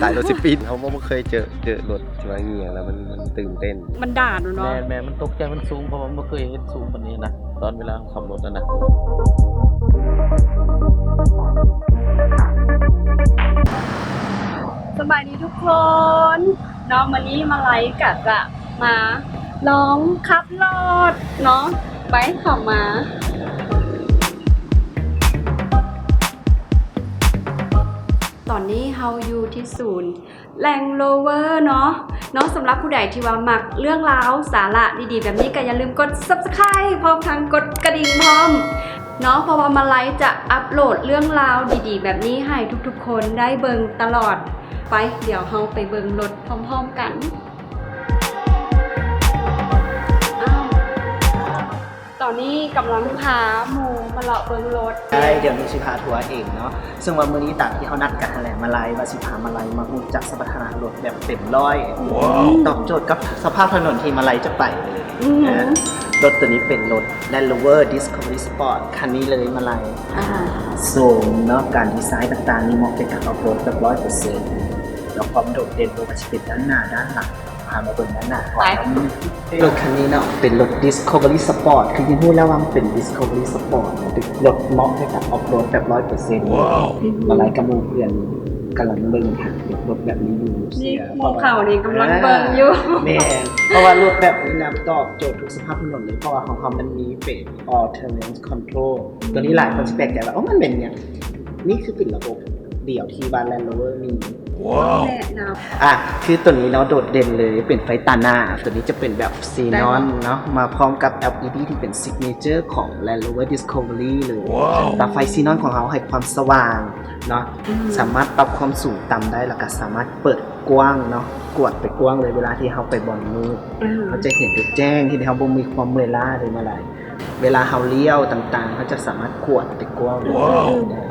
ຕາຍລົດຊິປິດ. ເຮົາບໍ່ເຄີຍເຈີ ເຈີລົດທີ່ວ່າຫຍັງແລ້ວມັນ ມັນຕື່ນເຕັ້ນ. ມັນດານເນາະ. ແມ່ນໆ ມັນຕົກໃຈ ມັນສູງ ເພາະວ່າບໍ່ເຄີຍເຫັນສູງປານນີ້ນະ ຕອນເວລາເຮົາຂັບລົດຫັ້ນນະ. ສະບາຍດີທຸກຄົນເນາະ, ມື້ນີ້ມາໄລກະຈະມາລອງຂັບລົດເນາະ. ໄປ ເຂົ້າມາ. ຕອນນີ້ເຮົາຢູ່ທີ່ສູນ Land Rover ເນາະ ເນາະ. ສຳລັບຜູ້ໃດທີ່ວ່າມັກເລື່ອງລາວສາລະດີໆແບບນີ້ ກໍຢ່າລືມກົດ Subscribe ພ້ອມທັງກົດກະດິ່ງພ້ອມເນາະ, ເພາະວ່າມາໄລຈະອັບໂຫຼດເລື່ອງລາວດີໆແບບນີ້ໃຫ້ທຸກໆຄົນໄດ້ເບິ່ງຕະຫຼອດ. ໄປ ດຽວເຮົາໄປເບິ່ງລົດພ້ອມໆກັນ. ອ້າວ ຕອນນີ້ກຳລັງພາໝູ່ມາເລາະເບິ່ງລົດ. ໄດ້ ດຽວນີ້ຊິພາທົວເອງເນາະ. ເຊິ່ງວ່າມື້ນີ້ຕາມທີ່ເຮົານັດກັນຫັ້ນແຫຼະ ມາໄລວ່າຊິພາມາໄລມາຮູ້ຈັກສະພັດທະນະລົດແບບເຕັມຮ້ອຍ ຕອບໂຈດກັບສະພາບຖະໜົນທີ່ມາໄລຈະໄປເລີຍ. ອືມ ລົດໂຕນີ້ເປັນລົດ Land Rover Discovery Sport ຄັນນີ້ເລີຍມາໄລ. ອ່າ ໂຊມເນາະ ການດີໄຊຕ່າງໆນີ້ເໝາະແກ່ການອອຟໂຣດແບບຮ້ອຍເປີເຊັນ ແລ້ວຄວາມໂດດເດັ່ນບໍ່ວ່າຊິເປັນດ້ານໜ້າດ້ານຫຼັງ ພາມາເບິ່ງດ້ານໜ້າກ່ອນ. ໄປ ລົດຄັນນີ້ເນາະ ເປັນລົດ Discovery Sport ຄືທີ່ຮູ້ແລ້ວວ່າມັນເປັນ Discovery Sport ເນາະ ເປັນລົດເໝາະໃຫ້ກັບອອຟໂຣດແບບຮ້ອຍເປີເຊັນ. ມາໄລກັບໝູ່ເພື່ອນກຳລັງເບິ່ງຫາລົດແບບນີ້ຢູ່. ນີ້ໝູ່ເຂົານີ້ກຳລັງເບິ່ງຢູ່. ແມ່ນ ເພາະວ່າລົດແບບນີ້ນະ ຕອບໂຈດທຸກສະພາບຖະໜົນເລີຍ ເພາະວ່າຂອງເຮົາມັນມີເປັນ All Terrain Control. ຕົວນີ້ຫຼາຍຄົນຊິແປກໃຈວ່າ ໂອ້ ມັນແມ່ນຫຍັງ? ນີ້ຄືເປັນລະບົບດຽວທີ່ວ່າ Land Rover ມີ. ວ້າວ ແນະນຳ ອ່ະ ຄືຕົວນີ້ເນາະ ໂດດເດັ່ນເລີຍ ເປັນໄຟຕາໜ້າ. ຕົວນີ້ຈະເປັນແບບຊີນອນເນາະ ມາພ້ອມກັບ ແອລອີດີ ທີ່ເປັນ signature ຂອງ Land Rover Discovery ເລີຍ. ວ້າວ ຕາໄຟຊີນອນຂອງເຮົາໃຫ້ຄວາມສະຫວ່າງເນາະ. ອືມ ສາມາດປັບຄວາມສູງຕ່ຳໄດ້ ແລ້ວກໍສາມາດເປີດກວ້າງເນາະ ກວາດໄປກວ້າງເລີຍ ເວລາທີ່ເຮົາໄປບ່ອນມືດ. ອືມ ເຮົາຈະເຫັນໄດ້ແຈ້ງ ເຮັດໃຫ້ເຮົາບໍ່ມີຄວາມເມື່ອຍລ້າເລີຍມາໄລ. ເວລາເຮົາລ້ຽວຕ່າງໆ ເຮົາຈະສາມາດກວດໄປກວ້າງ. ວ້າວ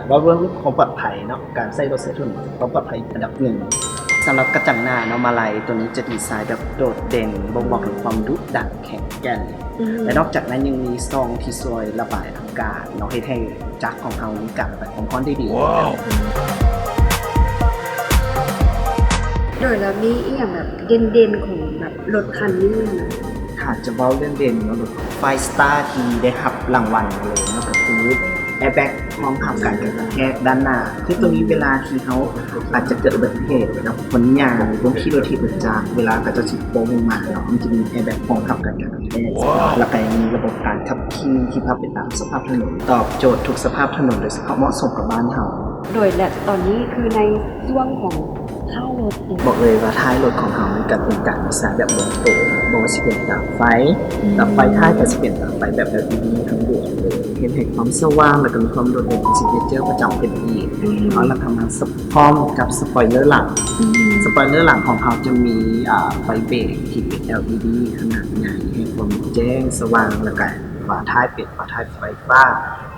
ເວົ້າເລື່ອງຄວາມປອດໄພເນາະ ການໃຊ້ລົດໃຊ້ຖະໜົນ ຄວາມປອດໄພອັນດັບໜຶ່ງ. ສຳລັບກະຈັງໜ້າເນາະ ມາໄລ ຕົວນີ້ຈະດີໄຊແບບໂດດເດັ່ນ ບົ່ງບອກເຖິງຄວາມດຸດັນແຂງແກ່ນ. ອືມ ແລະ ນອກຈາກນັ້ນຍັງມີຊ່ອງທີ່ຊ່ວຍລະບາຍອາກາດເນາະ ເຮັດໃຫ້ຈັກຂອງເຮົາມີການລະບາຍຄວາມຮ້ອນໄດ້ດີ. ວ້າວ ໂດຍ ແລ້ວມີອີ່ຫຍັງແບບເດັ່ນໆຂອງແບບລົດຄັນນີ້ນະ? ຖ້າຈະເວົ້າເລື່ອງເດັ່ນເນາະ ລົດໄຟສະຕາທີ່ໄດ້ຮັບລາງວັນເລີຍເນາະ ກໍຄືແອແບັກຮອງຮັບການກະແທກດ້ານໜ້າ. ຄືຕົວນີ້ເວລາທີ່ເຮົາອາດຈະເກີດອຸບັດຕິເຫດເນາະ ຄົນຍ່າງ ຄົນຂີ່ລົດຖີບລົດຈັກ ເວລາເຂົາເຈົ້າຊິໂຄ້ງລົງມາເນາະ ມັນຈະມີແອແບັກຮອງຮັບການກະແທກ. ວ້າວ ແລ້ວກໍຍັງມີລະບົບການຂັບຂີ່ທີ່ປັບໄປຕາມສະພາບຖະໜົນ ຕອບໂຈດທຸກສະພາບຖະໜົນ ໂດຍສະເພາະເໝາະສົມກັບບ້ານເຮົາ. ໂດຍ ແລະ ຕອນນີ້ຄືໃນຊ່ວງຂອງທ້າຍລົດເດ ບອກເລີຍວ່າທ້າຍລົດຂອງເຮົານີ້ກໍເປັນການດີໄຊແບບລົງໂຕ ບໍ່ວ່າຊິເປັນຕາໄຟ ອືມ ຕາໄຟທ້າຍກໍຊິເປັນຕາໄຟແບບ ແອລອີດີ ທັງດວງເລີຍ ເຮັດໃຫ້ຄວາມສະຫວ່າງ ແລ້ວກໍມີຄວາມໂດດເດັ່ນເປັນ signature ປະຈຳເພິ່ນອີກ. ອືມ ເຮົານຳເຂົ້າມາ ພ້ອມກັບສະປອຍເລີຫຼັງ. ອືມ ສະປອຍເລີຫຼັງຂອງເຮົາຈະມີ ອ່າ ໄຟເບຣກທີ່ເປັນ ແອລອີດີ ຂະໜາດໃຫຍ່ ໃຫ້ຄວາມແຈ້ງສະຫວ່າງ ແລ້ວກະຝາທ້າຍເປັນຝາທ້າຍໄຟຟ້າ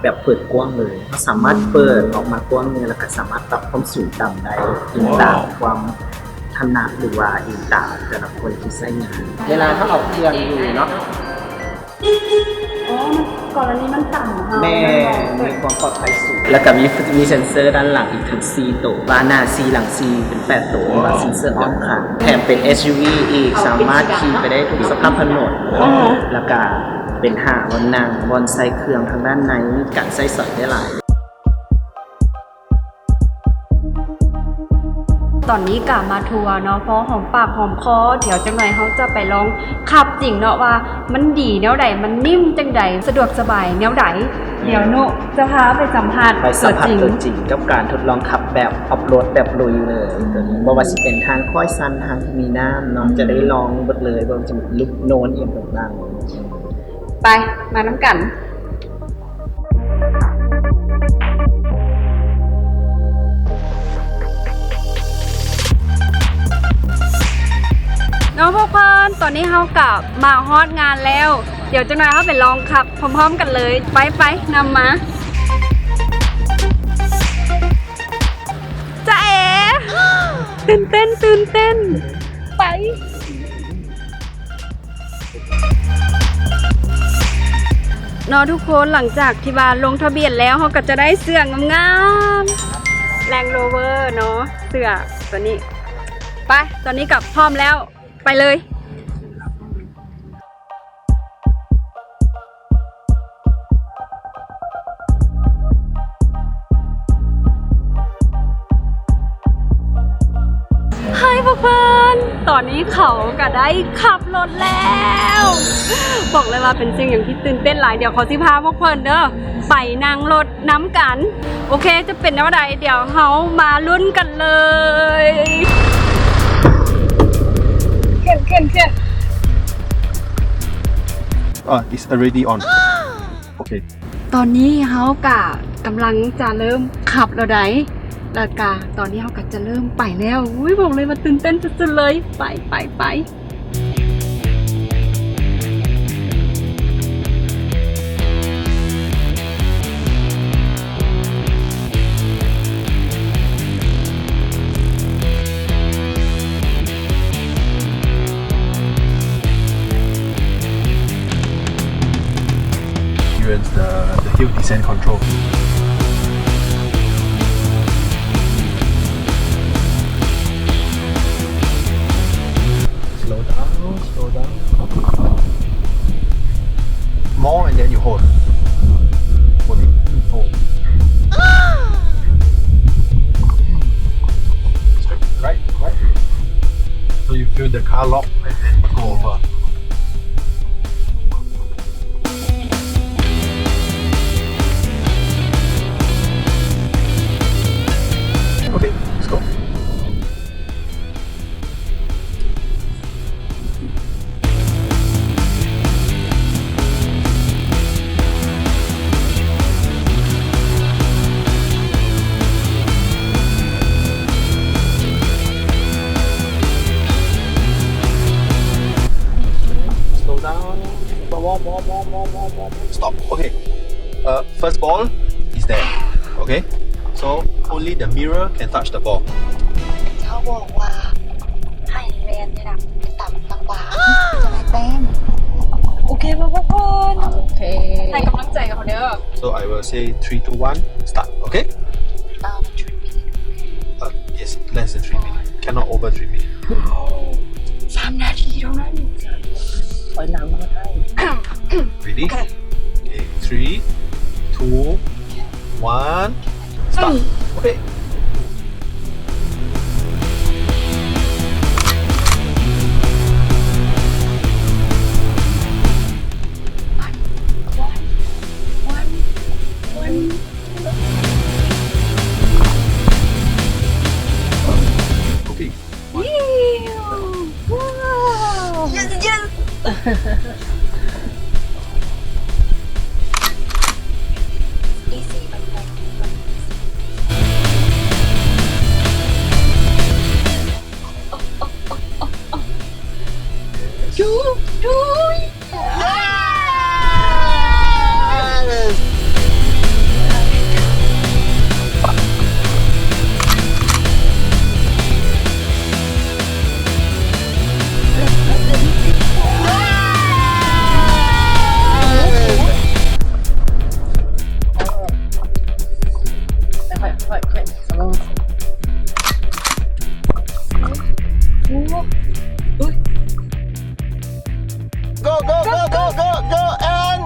ແບບເປີດກວ້າງເລີຍ. ເຮົາສາມາດເປີດອອກມາກວ້າງເລີຍ ແລ້ວກະສາມາດປັບຄວາມສູງຕ່ຳໄດ້ ອີງຕາມຄວາມຖະໜັດ ຫຼືວ່າອີງຕາມແຕ່ລະຄົນທີ່ໃຊ້ງານ. ເວລາເຮົາເອົາເຄື່ອງຢູ່ເນາະ ອໍ ມັນ ກໍລະນີມັນຕ່ຳເຮົາ ແມ່ນ ແມ່ນ ມີຄວາມປອດໄພສູງ ແລ້ວກໍມີ ມີເຊັນເຊີດ້ານຫຼັງອີກທັງສີ່ໂຕ ບານໜ້າສີ່ ຫຼັງສີ່ ເປັນແປດໂຕ ແລ້ວກໍເຊັນເຊີອ້ອມຂ້າງ ແຖມເປັນ ເອັສຢູວີ ອີກ ສາມາດຂີ່ໄປໄດ້ທຸກສະພາບຖະໜົນ ອໍ ແລ້ວກໍເປັນຫ້າບ່ອນນັ່ງ ບ່ອນໃສ່ເຄື່ອງທາງດ້ານໃນ ມີການໃຊ້ສອຍໄດ້ຫຼາຍ. ຕອນນີ້ກະມາທົວເນາະ ພໍຫອມປາກຫອມຄໍ ດຽວຈັກໜ່ອຍເຮົາຈະໄປລອງຂັບຈິງເນາະ ວ່າມັນດີແນວໃດ ມັນນິ່ມຈັ່ງໃດ ສະດວກສະບາຍແນວໃດ. ດຽວໂນະຈະພາໄປສຳພາດ ໄປສຳພາດຕົວຈິງ ຕົວຈິງ ກັບການທົດລອງຂັບແບບອອຟໂຣດ ແບບລຸຍເລີຍ. ຕົວນີ້ບໍ່ວ່າຊິເປັນທາງຄ້ອຍຊັນ ທາງທີ່ມີນ້ຳເນາະ ຈະໄດ້ລອງເບິດເລີຍ ບໍ່ວ່າຈະເປັນລູກໂນນ ອີ່ຫຍັງຕ່າງໆ. ໄປ ມານຳກັນ. ເນາະທຸກຄົນ ຕອນນີ້ເຮົາກະມາຮອດງານແລ້ວ ດຽວຈັກໜ່ອຍເຮົາໄປລອງຂັບພ້ອມໆກັນເລີຍ. ໄປໆ ນຳມາ. ຈ໊ະເອ ຕື່ນເຕັ້ນ ຕື່ນເຕັ້ນ. ໄປ. ເນາະທຸກຄົນ ຫຼັງຈາກທີ່ວ່າລົງທະບຽນແລ້ວ ເຮົາກໍຈະໄດ້ເສື້ອງາມໆ Land Rover ເນາະ ເສື້ອຕົວນີ້ ໄປ ຕອນນີ້ກໍພ້ອມແລ້ວ ໄປເລີຍ. ຮາຍ ພວກເພິ່ນ ຕອນນີ້ເຂົາກໍໄດ້ຂັບລົດແລ້ວ. ບອກເລີຍວ່າເປັນສິ່ງຫຍັງທີ່ຕື່ນເຕັ້ນຫຼາຍ. ດຽວເຂົາຊິພາພວກເພິ່ນເດີ ໄປນັ່ງລົດນຳກັນ. ໂອເຄ ຈະເປັນແນວໃດ ດຽວເຮົາມາລຸ້ນກັນເລີຍ. ເຂັ້ນ ເຂັ້ນ ເຂັ້ນ. ອ່າ it's already on. ໂອເຄ ຕອນນີ້ເຮົາກະກຳລັງຈະເລີ່ມຂັບແລ້ວໃດ໋ ແລ້ວກະຕອນນີ້ເຮົາກະຈະເລີ່ມໄປແລ້ວ. ອຸ້ຍ ບອກເລີຍວ່າຕື່ນເຕັ້ນສຸດໆເລີຍ. ໄປ ໄປ ໄປ. Experience the, the hill descent control. Slow down, slow down. More and then you hold. Hold it. Hold. Straight, right, right. So you feel the car lock and then go over. Okay, let's go. Slow down. More, more, more. Stop. Okay. Uh, first ball is there. Okay. So only the mirror can touch the ball. ເຂົາບອກວ່າໃຫ້ແລ່ນໃນນ້ຳຕາມຈັງຫວະ ຈະໄດ້ແຕ້ມ. ໂອເຄບໍ່ພວກເພິ່ນ? ໂອເຄ ໃຫ້ກຳລັງໃຈເຂົາເດີ. So I will say three, two, one, start. Okay. ເອີ three minute. Uh, yes, less than three minute. Cannot over three minute. ສາມນາທີເທົ່ານັ້ນ. ຖອຍຫຼັງມາໄດ້. Ready? Okay. Okay, three, two, one, start. Okay. One, one, one, one. Okay. Wow. Yes, yes. Easy, but like, oh, oh, oh, oh, oh. Two, two. Yes! Go, go, go, go, go, go, and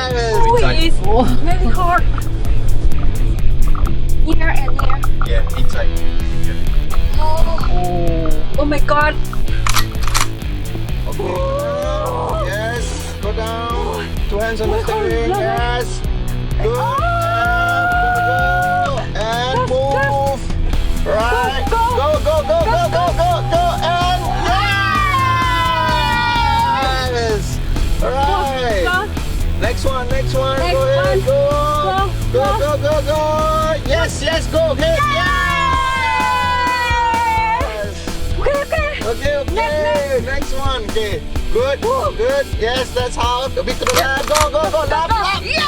yes! Ooh, it's very hard. Here and here. Yeah, inside. Here. Oh. Oh my God. Okay. Yes. Go down. Two hands on the steering. Yes. Good. And move. Right. Go, go, go, go, go, go, and yes. Right. Next one, next one. Go ahead. Go. Go, go, go, go. Yes, yes, go. Good. Yes. Okay, okay. Okay, okay. Next, next. Next one. Okay. Good. Woo. Good. Yes, that's how. A bit to the left. Go, go, go. Left, left. Yes.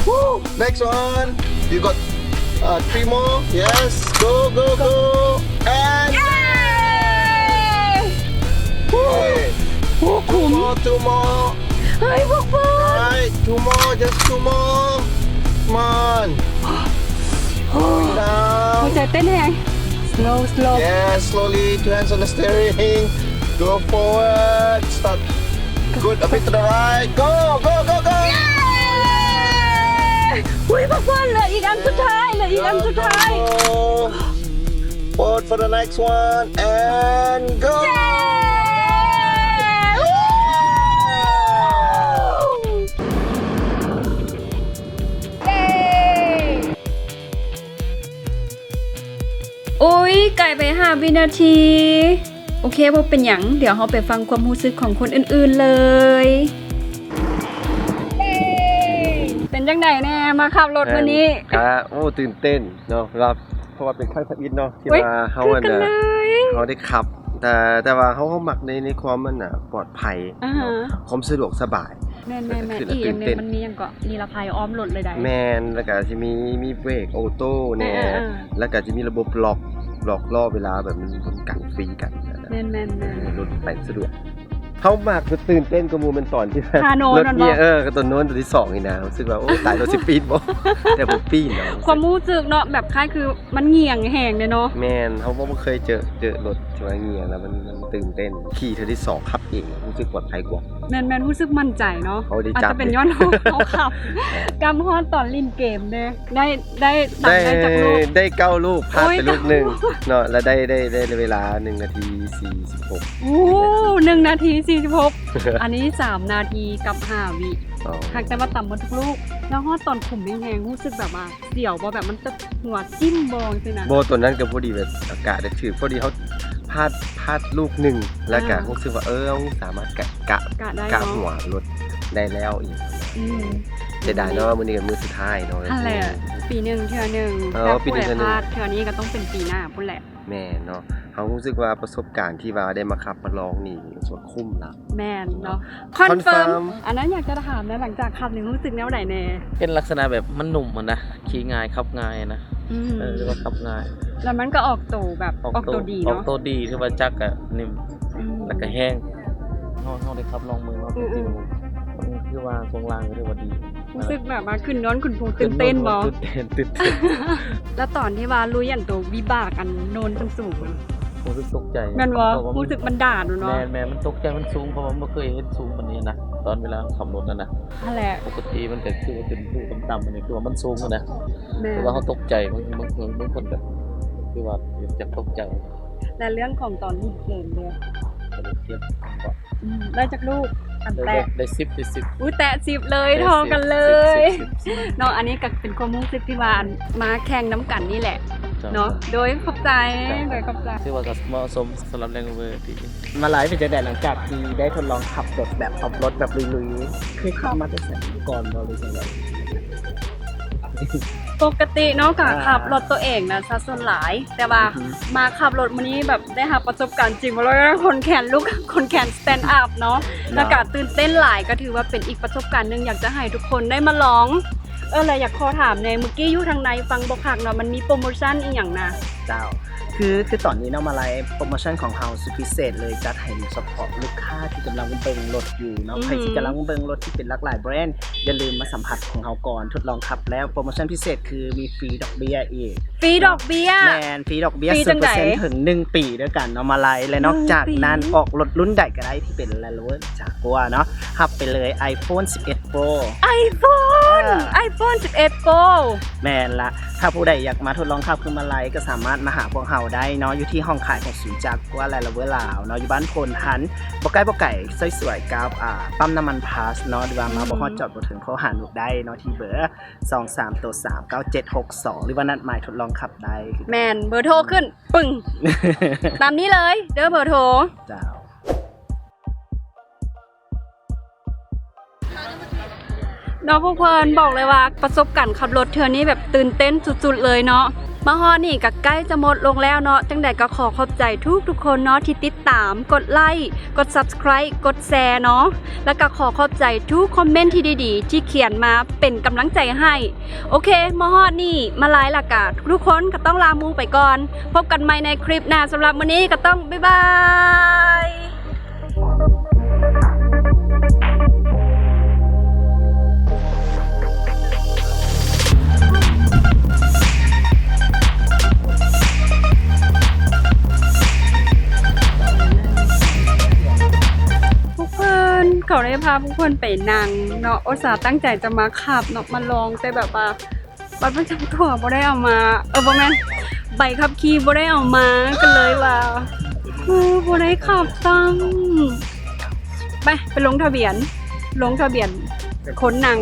Woo. Next one. You got, uh, three more. Yes. Go, go, go. And yes. Woo. Okay. Woo. Two more, two more. Right, two more, just two more. Come on. Going down. ຫົວໃຈເຕັ້ນແຮງ. Slow, slow. Yeah, slowly. Two hands on the steering. Go forward. Start. Good. A bit to the right. Go, go, go, go. ເຢ້! ອຸ້ຍ ພັກຜ່ອນ ເຫຼືອອີກອັນສຸດທ້າຍ ເຫຼືອອີກອັນສຸດທ້າຍ. Go, go, go. Forward for the next one and go. ເຢ້! ເຢ້! ໂອ້ຍ ກາຍໄປຫ້າວິນາທີ. ໂອເຄ ບໍ່ເປັນຫຍັງ ດຽວເຮົາໄປຟັງຄວາມຮູ້ສຶກຂອງຄົນອື່ນໆເລີຍ. ເປັນຈັ່ງໃດແດ່ ມາຂັບລົດມື້ນີ້? ກະ ໂອ້ ຕື່ນເຕັ້ນເນາະ ເພາະວ່າ ເພາະວ່າເປັນຄັ້ງທຳອິດເນາະ ທີ່ວ່າເຮົາ ເຮົາໄດ້ຂັບ ແຕ່ ແຕ່ວ່າເຮົາ ເຮົາມັກໃນ ໃນຄວາມມັນນະ ປອດໄພ ອ່າຮະ ເນາະ ຄວາມສະດວກສະບາຍ. ແມ່ນໆໆ ອີກຢ່າງໜຶ່ງມັນມີຫຍັງເກາະ ນິລະໄພອ້ອມລົດເລີຍໃດ໋. ແມ່ນ ແລ້ວກະຊິມີ ມີເບຣກໂອໂຕ້ແດ່ ອ່າໆໆ ແລ້ວກະຊິມີລະບົບລັອກ ລັອກລໍ້ເວລາແບບມັນ ມັນກັນຟຣີກັນ. ແມ່ນໆໆ ລົດໄປສະດວກ. ເຮົາມັກຕື່ນເຕັ້ນກວ່າໝູ່ແມ່ນຕອນທີ່ ຄາໂນ ນັ້ນບໍ່? ເອີ ກະຕົວໂນ້ນຕົວທີສອງນີ້ນະ ຮູ້ສຶກວ່າ ໂອ້ຍ ຕາຍ ລົດຊິປີດບໍ່? ແຕ່ບໍ່ປີດເນາະ ຄວາມຮູ້ສຶກເນາະ ແບບຄ້າຍຄືມັນຫງຽງແຮງເດ້ເນາະ. ແມ່ນ ເຮົາບໍ່ ບໍ່ເຄີຍເຈີ ເຈີລົດທີ່ວ່າຫງຽງ ແລ້ວມັນ ມັນຕື່ນເຕັ້ນ. ຂີ່ເທື່ອທີສອງຂັບເອງ ຮູ້ສຶກປອດໄພກວ່າ. ແມ່ນໆ ຮູ້ສຶກໝັ້ນໃຈເນາະ. ອາດຈະເປັນຍ້ອນເຮົາ ເຮົາຂັບ ກັບຮອດຕອນຫຼິ້ນເກມເດ້ ໄດ້ ໄດ້ຕັງໄດ້ຈັກລູກ? ໄດ້ເກົ້າລູກ ພາດໄປລູກໜຶ່ງເນາະ ແລ້ວໄດ້ ໄດ້ ໄດ້ເວລາໜຶ່ງນາທີສີ່ສິບຫົກ. ໂອ້ ໜຶ່ງນາທີສີ່ສິບຫົກ. ອັນນີ້ສາມນາທີກັບຫ້າວິ. ຫາກແຕ່ວ່າຕຳໝົດທຸກລູກ ແລ້ວຮອດຕອນຂຸມແຮງໆ ຮູ້ສຶກແບບວ່າສຽວບໍ່? ແບບມັນຈະຫົວຈິ້ມບໍ່ຈັ່ງຊີ້ນະ? ບໍ່ ຕອນນັ້ນກະພໍດີແບບອາກາດໄດ້ຖືກ ພໍດີເຮົາພາດ ພາດລູກໜຶ່ງ ແລ້ວກະ ອ່າ ຮູ້ສຶກວ່າ ເອີ ເຮົາສາມາດກະ ກະ ກະໄດ້ ກະເນາະ ຫົວລົດໄດ້ແລ້ວອີກ. ອືມ ເສຍດາຍເນາະ ມື້ນີ້ກະມື້ສຸດທ້າຍເນາະ. ຫັ້ນແຫຼະ ປີໜຶ່ງເທື່ອໜຶ່ງ ເອີ ປີໜຶ່ງເທື່ອໜຶ່ງ ແລ້ວຜູ້ໃດພາດເທື່ອນີ້ກະຕ້ອງເປັນປີໜ້າພຸ້ນແຫຼະ. ແມ່ນເນາະ ເຮົາຮູ້ສຶກວ່າປະສົບການທີ່ວ່າໄດ້ມາຂັບມາລອງນີ້ ໂຄດຄຸ້ມລະ. ແມ່ນເນາະ ຄອນເຟີມ. ອັນນັ້ນຢາກຈະຖາມນະ ຫຼັງຈາກຂັບນີ້ຮູ້ສຶກແນວໃດແດ່? ເປັນລັກສະນະແບບມັນນຸ້ມຫັ້ນນະ ຂີ່ງ່າຍ ຂັບງ່າຍນະ. ອືມ ເອີ ຖືວ່າຂັບງ່າຍ ແລ້ວມັນກະອອກໂຕແບບ ອອກໂຕ ອອກໂຕດີເນາະ. ອອກໂຕດີ ຖືວ່າຈັກກະນິ້ມ ອືມ ແລ້ວກະແຮງ. ເຮົາ ເຮົາໄດ້ຂັບລອງເບິ່ງເນາະ ອືມໆ ແຕ່ຈິງ ມັນຖືວ່າຊ່ວງລ່າງກະຖືວ່າດີ. ຮູ້ສຶກແບບວ່າຂຶ້ນເນີນຂຶ້ນພູຕື່ນເຕັ້ນບໍ່? ຕື່ນເຕັ້ນ ຕື່ນເຕັ້ນ. ແລ້ວຕອນທີ່ວ່າລຸຍອັນໂຕວິບາກອັນໂນນສູງໆ ຮູ້ສຶກຕົກໃຈ. ແມ່ນບໍ່? ເພາະວ່າ ຮູ້ສຶກມັນດານເນາະ. ແມ່ນໆ ມັນຕົກໃຈ ມັນສູງ ເພາະວ່າບໍ່ເຄີຍເຫັນສູງປານນີ້ນະ ຕອນເວລາຂັບລົດຫັ້ນນະ. ຫັ້ນແຫຼະ ປົກກະຕິມັນກະຄືວ່າເປັນພູຕ່ຳໆ ອັນນີ້ຄືວ່າມັນສູງຫັ້ນນະ. ແມ່ນ ແຕ່ວ່າເຮົາຕົກໃຈ ບາງ ບາງຄົນ ບາງຄົນກະຄືວ່າຢາກຕົກໃຈ. ແລະເລື່ອງຂອງຕອນຫຼິ້ນເກມເດ? ອືມ ໄດ້ຈັກລູກ? ອັນແຕະ ໄດ້ ໄດ້ສິບ ໄດ້ສິບ. ອຸ້ຍ ແຕະສິບເລີຍ ທໍ່ກັນເລີຍ ສິບ ສິບ ສິບ ເນາະ. ອັນນີ້ກະເປັນຄວາມຮູ້ສຶກທີ່ວ່າມາແຂ່ງນຳກັນນີ້ແຫຼະເນາະ. ໂດຍ ຂອບໃຈ ໂດຍ ຂອບໃຈ. ຖືວ່າກະເໝາະສົມສຳລັບແລນໂຣເວີປີນີ້. ມາໄລເປັນຈັ່ງໃດຫຼັງຈາກທີ່ໄດ້ທົດລອງຂັບລົດແບບອອຟໂຣດແບບລຸຍໆ? ເຄີຍຂັບມາແຕ່ໃສກ່ອນບໍ່ ຫຼືຈັ່ງໃດ? ປົກກະຕິເນາະ ກະ ອ່າ ຂັບລົດໂຕເອງນະຊະສ່ວນຫຼາຍ ແຕ່ວ່າ ອືຮຶ ມາຂັບລົດມື້ນີ້ແບບໄດ້ຮັບປະສົບການຈິງ ວ່າແລ້ວຄົນແຂນລຸກ ຄົນແຂນສະແຕນອັບເນາະ ເນາະ ແລ້ວກະຕື່ນເຕັ້ນຫຼາຍ ກະຖືວ່າເປັນອີກປະສົບການໜຶ່ງ ຢາກຈະໃຫ້ທຸກຄົນໄດ້ມາລອງ. ເອີ ແລະຢາກຂໍຖາມແດ່ ມື້ກີ້ຢູ່ທາງໃນຟັງບໍ່ຄັກເນາະ ມັນມີໂປຣໂມຊັນອີ່ຫຍັງນະ? ເຈົ້າ ຄື ຄືຕອນນີ້ເນາະ ມາໄລ ໂປຣໂມຊັນຂອງເຮົາສຸດພິເສດເລີຍ ຈັດໃຫ້ສະເພາະລູກຄ້າທີ່ກຳລັງເບິ່ງລົດຢູ່ເນາະ. ອືຮຶ ໃຜທີ່ກຳລັງເບິ່ງລົດທີ່ເປັນຫຼາກຫຼາຍແບຣນ ຢ່າລືມມາສຳຜັດຂອງເຮົາກ່ອນ ທົດລອງຂັບແລ້ວ ໂປຣໂມຊັນພິເສດຄືມີຟຣີດອກເບ້ຍອີກ. ຟຣີດອກເບ້ຍ? ແມ່ນ ຟຣີດອກເບ້ຍສູນເປີເຊັນເຖິງໜຶ່ງປີດ້ວຍກັນເນາະ ມາໄລ. ແລະນອກຈາກນັ້ນ ອອກລົດລຸ້ນໃດກະໄດ້ທີ່ເປັນແລນໂຣເວີ ຈາກົວເນາະ ຮັບໄປເລີຍໄອໂຟນສິບເອັດໂປຣ. ໄອໂຟນ ເອີ ໄອໂຟນສິບເອັດໂປຣ. ແມ່ນລະ ຖ້າຜູ້ໃດຢາກມາທົດລອງຂັບຄືມາໄລ ກະສາມາດມາຫາພວກເຮົາໄດ້ເນາະ ຢູ່ທີ່ຫ້ອງຂາຍຂອງສູນຈາກົວ ແລນໂຣເວີລາວເນາະ ຢູ່ບ້ານໂພນທັນ ບໍ່ໃກ້ບໍ່ໄກ ໃຊ້ສວຍກັບ ອ່າ ປ້ຳນ້ຳມັນພລັສເນາະ ຫຼືວ່າມາ ອືມ ບໍ່ຮອດ ຈອດບໍ່ເຖິງ ໂທຫາໜູໄດ້ເນາະ ທີ່ເບີ ສອງສາມໂຕສາມເກົ້າເຈັດຫົກສອງ ຫຼືວ່ານັດໝາຍທົດລອງຂັບໄດ້. ແມ່ນ ເບີໂທຂຶ້ນ ປຶ້ງ ຕາມນີ້ເລີຍເດີ ເບີໂທ. ເຈົ້າ ເນາະ ພວກເພິ່ນ ບອກເລີຍວ່າປະສົບການຂັບລົດເທື່ອນີ້ແບບຕື່ນເຕັ້ນສຸດໆເລີຍເນາະ. ມາຮອດນີ້ກະໃກ້ຈະໝົດລົງແລ້ວເນາະ ຈັ່ງໃດກະຂໍຂອບໃຈທຸກໆຄົນເນາະ ທີ່ຕິດຕາມ ກົດໄລ ກົດຊັບສະໄຄຣບ໌ ກົດແຊເນາະ ແລະກະຂໍຂອບໃຈທຸກຄອມເມັນທີ່ດີໆ ທີ່ຂຽນມາເປັນກຳລັງໃຈໃຫ້. ໂອເຄ ມາຮອດນີ້ ມາໄລ ແລະກະທຸກໆຄົນກະຕ້ອງລາໝູ່ໄປກ່ອນ. ພົບກັນໃໝ່ໃນຄລິບໜ້າ ສຳລັບມື້ນີ້ກະຕ້ອງບາຍບາຍ. ພາພວກເພິ່ນໄປນັ່ງເນາະ ອຸດສ່າຕັ້ງໃຈຈະມາຂັບເນາະ ມາລອງ ແຕ່ແບບວ່າບັດປະຈຳຕົວບໍ່ໄດ້ເອົາມາ ເອີ ບໍ່ແມ່ນ ໃບຂັບຂີ່ບໍ່ໄດ້ເອົາມາ ກໍເລີຍວ່າ ເອີ ບໍ່ໄດ້ຂັບຊ້ຳ. ໄປ ໄປລົງທະບຽນ ລົງທະບຽນຄົນນັ່ງ.